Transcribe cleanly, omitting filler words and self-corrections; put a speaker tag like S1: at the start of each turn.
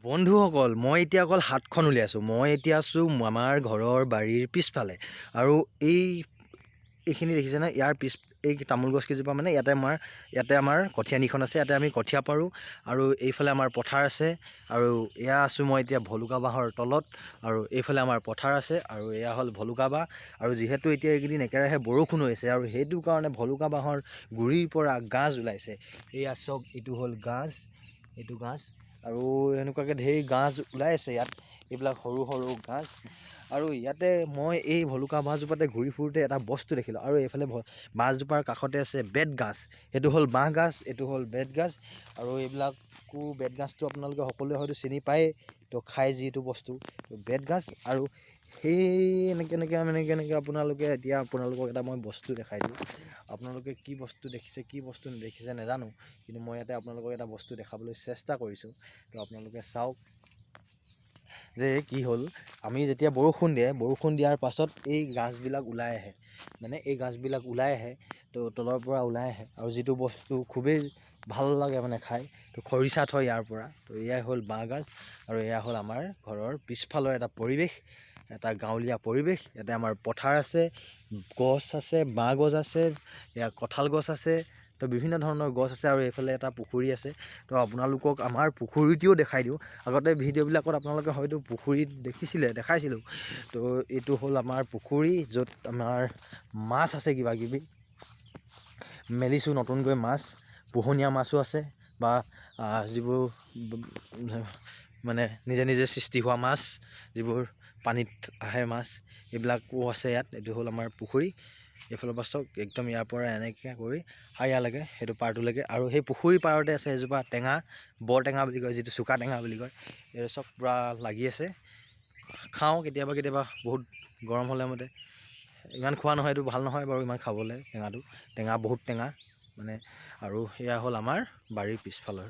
S1: বন্ধুসকল, মই এতিয়া অকল হাতখন উলিয়াইছোঁ। মই এতিয়া আছোঁ আমাৰ ঘৰৰ বাৰীৰ পিছফালে আৰু এইখিনি দেখিছেনে? ইয়াৰ পিছ এই তামোল গছ কেইজোপা, মানে ইয়াতে আমাৰ কঠীয়ানিখন আছে। ইয়াতে আমি কঠীয়া পাৰোঁ আৰু এইফালে আমাৰ পথাৰ আছে। আৰু এয়া আছোঁ মই এতিয়া ভলুকা বাঁহৰ তলত আৰু এইফালে আমাৰ পথাৰ আছে আৰু এয়া হ'ল ভলুকা বাঁহ। আৰু যিহেতু এতিয়া এইকেইদিন একেৰাহে বৰষুণ হৈছে আৰু সেইটো কাৰণে ভলুকা বাঁহৰ গুৰিৰ পৰা গাজ ওলাইছে। এয়া চাওক, এইটো হ'ল গাজ, এইটো গাজ। আৰু এনেকুৱাকৈ ঢেৰ গাজ ওলাই আছে ইয়াত, এইবিলাক সৰু সৰু গাজ। আৰু ইয়াতে মই এই ভলুকা বাঁহজোপাতে ঘূৰি ফুৰোঁতে এটা বস্তু দেখিলোঁ। আৰু এইফালে বাঁহজোপাৰ কাষতে আছে বেত গাজ। সেইটো হ'ল বাঁহ গাজ, এইটো হ'ল বেত গাজ। আৰু এইবিলাকো বেত গাজটো আপোনালোকে সকলোৱে হয়তো চিনি পায়েই, তো খাই যিটো বস্তু বেত গাজ। আৰু সেই এনেকৈ এনেকৈ মানে কেনেকৈ আপোনালোকে, এতিয়া আপোনালোকক এটা মই বস্তু দেখাই দিওঁ। আপোনালোকে কি বস্তু দেখিছে, কি বস্তু নেদেখিছে নাজানো, কিন্তু মই ইয়াতে আপোনালোকক এটা বস্তু দেখাবলৈ চেষ্টা কৰিছোঁ। তো আপোনালোকে চাওক যে কি হ'ল। আমি যেতিয়া বৰষুণ দিয়ে, বৰষুণ দিয়াৰ পাছত এই গাজবিলাক ওলাই আহে, মানে এই গাজবিলাক ওলাই আহে, তো তলৰ পৰা ওলাই আহে। আৰু যিটো বস্তু খুবেই ভাল লাগে মানে খাই, তো খৰিচা থয় ইয়াৰ পৰা। তো এয়াই হ'ল বাঁহগাজ আৰু এয়া হ'ল আমাৰ ঘৰৰ পিছফালৰ এটা পৰিৱেশ, এটা গাঁৱলীয়া পৰিৱেশ। ইয়াতে আমাৰ পথাৰ আছে, গছ আছে, বাঁহ গছ আছে, এয়া কঁঠাল গছ আছে, তো বিভিন্ন ধৰণৰ গছ আছে। আৰু এইফালে এটা পুখুৰী আছে। তো আপোনালোকক আমাৰ পুখুৰীটোও দেখাই দিওঁ। আগতে ভিডিঅ'বিলাকত আপোনালোকে হয়তো পুখুৰীত দেখিছিলে, দেখাইছিলোঁ। তো এইটো হ'ল আমাৰ পুখুৰী, য'ত আমাৰ মাছ আছে, কিবা কিবি মেলিছোঁ নতুনকৈ মাছ, পোহনীয়া মাছো আছে বা যিবোৰ মানে নিজে নিজে সৃষ্টি হোৱা মাছ, যিবোৰ পানীত আহে মাছ, এইবিলাকো আছে ইয়াত। এইটো হ'ল আমাৰ পুখুৰী। এইফালৰ পৰা চাওক, একদম ইয়াৰ পৰা এনেকৈ কৰি হাইয়ালৈকে, সেইটো পাৰটোলৈকে। আৰু সেই পুখুৰীৰ পাৰতে আছে এজোপা টেঙা, বৰ টেঙা বুলি কয়, যিটো চোকা টেঙা বুলি কয়। এই চব পূৰা লাগি আছে। খাওঁ কেতিয়াবা কেতিয়াবা, বহুত গৰম হ'লে মতে। ইমান খোৱা নহয়, এইটো ভাল নহয় বাৰু ইমান খাবলৈ টেঙাটো, টেঙা, বহুত টেঙা মানে। আৰু সেয়া হ'ল আমাৰ বাৰীৰ পিছফালৰ